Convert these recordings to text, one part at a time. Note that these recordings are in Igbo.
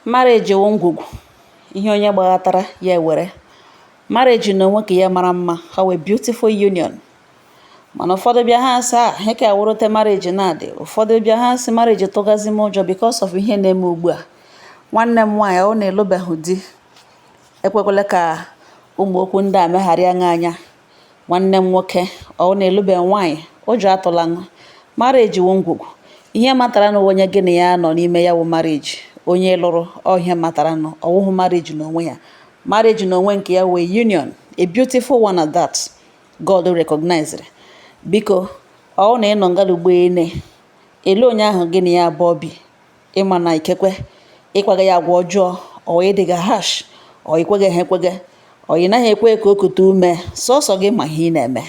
Marriage wụ ngwugwu ihe onye gbaghatara ya ewere. Marriage n'onwe ka ya mara mma, ha wee beautiful union. Mana ụfọdụ bịa ha sị a ihe ka awụrụte marriage na-adị. Ụfọdụ bịa ha sị marriage tụgazi m ụjọ because of ihe na-eme ugbu a. Nwanne m nwaanyị, ọ na-elubeghị di, ekwekwala ka ụmụ okwu ndị a megharịa ṅa anya. Nwanne m nwoke, ọ na-elubeghị nwaanyị, ụjọ atụla ṅụ. Marriage wụ ngwugwu ihe matara na onye gị na ya nọ n'ime ya wụ marriage. Onye lụrụ ọ ihe matara nụ ọwụhụ marriage n'onwe ya. Marriage n'onwe nke ya wee union, a beautiful one at that, God recognized. Biko, ọ na ịnọ ngalugbo ene ele onye ahụ gị na ya abụọ bi, ịma na ikekwe ịkwaga ya agwa ọjọọ, ọ ịdịga harsh, ọ ikweghị ha ekwege, ọ ị naghị ekwe ka o kute ume, sọsọ gị ma ihe ị na-eme.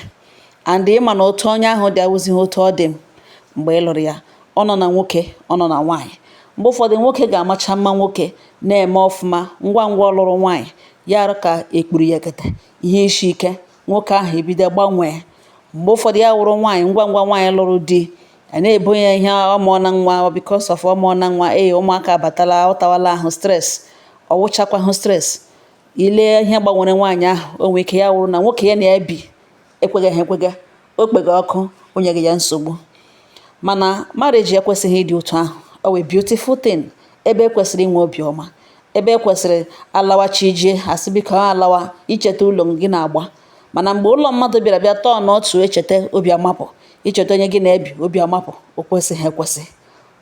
And ịma na otu onye ahụ dị awụzighị otu ọ dị mgbe ị lụrụ ya. Ọ nọ na nwoke, ọ nọ na nwaanyị. Mgbe ụfọdụ nwoke ga-amacha mma, nwoke na-eme ọfụma, ngwa ngwa ọ lụrụ nwaanyị, ya arụ ka ekpuru ya ekete ihe isi ike, nwoke ahụ ebido gbanwee. Mgbe ụfọdụ ya wụrụ nwaanyị, ngwa ngwa nwaanyị lụrụ di, a na-ebo ya ihe ọ mụọ na nwa, because of ọ mụọ na nwa, ee, ụmụaka abatala, ọ tawala ahụ, stress, ọ wụchakwahụ stress. Ile ihe gbanwere nwaanyị ahụ, o nwee ike ya wụrụ na nwoke ya na-ebi ekweghị ha ekwega, o kpega ọkụ, o nyeghị ya nsogbu. Mana marriage ekwesịghị ịdị otu ahụ. Ọ wee beautiful thing ebe ekwesịrị inwe obiọma, ebe ekwesịrị alawachi ije asị biko ha alawa icheta ụlọ gị na-agba. Mana mgbe ụlọ mmadụ bịara bịa tọọ n'otu, echeta obi amapụ, icheta onye gị na-ebi, obi amapụ. O kwesịghị ekwesị,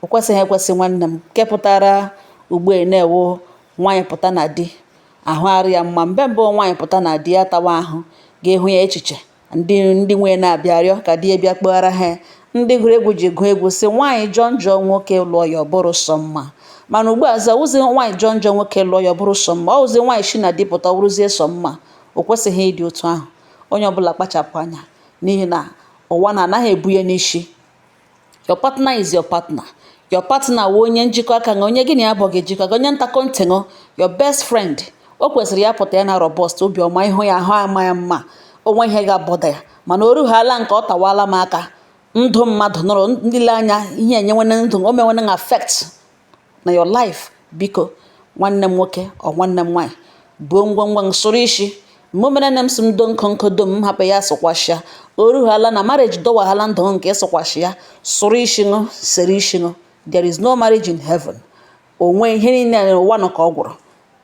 o kwesịghị ekwesị. Nwanne m, nke pụtara ugbu a na-ewu nwaanyị pụta na di, ahụ arụ ya mma. Mgbe mbụ nwaanyị pụta na di ya tawa ahụ, ga-ehụ ya echiche ndị nwunye na-abịa rịọ ka di ya bịa kpọghara ha. Ndị gụrụ egwu ji gụọ egwu sị nwaanyị jọọ njọ, nwoke lụọ ya, ọ bụrụ sọ mma. Mana ugbu a wụzi nwaanyị jọọ njọ, nwoke lụọ ya, ọ bụrụ sọ mma. Ọ wụzi nwaanyị shi na di pụta, ọ bụrụzie sọ mma. O kwesịghị ịdị otu ahụ. Onye ọbụla kpachapụ anya, n'ihi na ụwa na anaghị ebu ya n'isi. Your partner is your partner. Your partner wụ onye njikọ aka ṅụ, onye gị na ya bụ ga-ejikọ aka, onye ntakọ ntị ṅụ, your best friend. O kwesịrị ya pụta ya na robust, obiọma, ịhụ ya ahụ ama ya mma, onwe ihe ga-abọda ya. Mana o rughala nke ọ tawala m aka, ndụ mmadụ nụrụ nlele anya, ihe enyenwene ndụ, o menwene affect na your life. Biko, nwanne m nwoke, ọ nwanne m nwaanyị, buo ngwongwo sụrụ isi. Mgbe o mere nne m sị m do nkụ nkụ do m hapụ ya sụkwashịa. O rughala na marriage dọwaghala ndụ nke ịsụkwashị ya, sụrụ isi ṅụ, sere isi ṅụ. There is no marriage in heaven. Onwe ihe niile n'ụwa nọ ka ọ gwụrụ.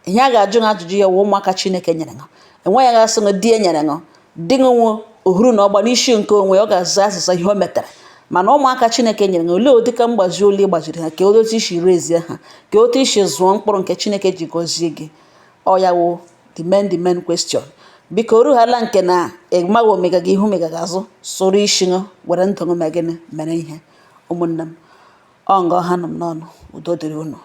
Ihe a ga-ajụ ha ajụjụ ya wụ ụmụaka Chineke nyere ṅụ. Enweghị gasị ṅụ di e nyere ṅụ, di ṅụ nwe ohuru na ọgba n'isi nke onwe, ọ ga-aza azịza ihe o metere. Mana ụmụaka Chineke nyere ṅụ, olee ụdị ka mgbazi olu ị gbaziri ha, ka otu isi rezie ha, ka otu isi zụọ mkpụrụ nke Chineke ji gọzie gị? Ọ ya wụ the main question. Biko, o rughala nke na ị maghị omega gị ihu mega gị azụ, sụrụ isi ṅụ, were ndụ ṅụ mee gịnị mere ihe. Ụmụnne m, ọ nga ọha nọ m n'ọnụ. Udo dịrị unu.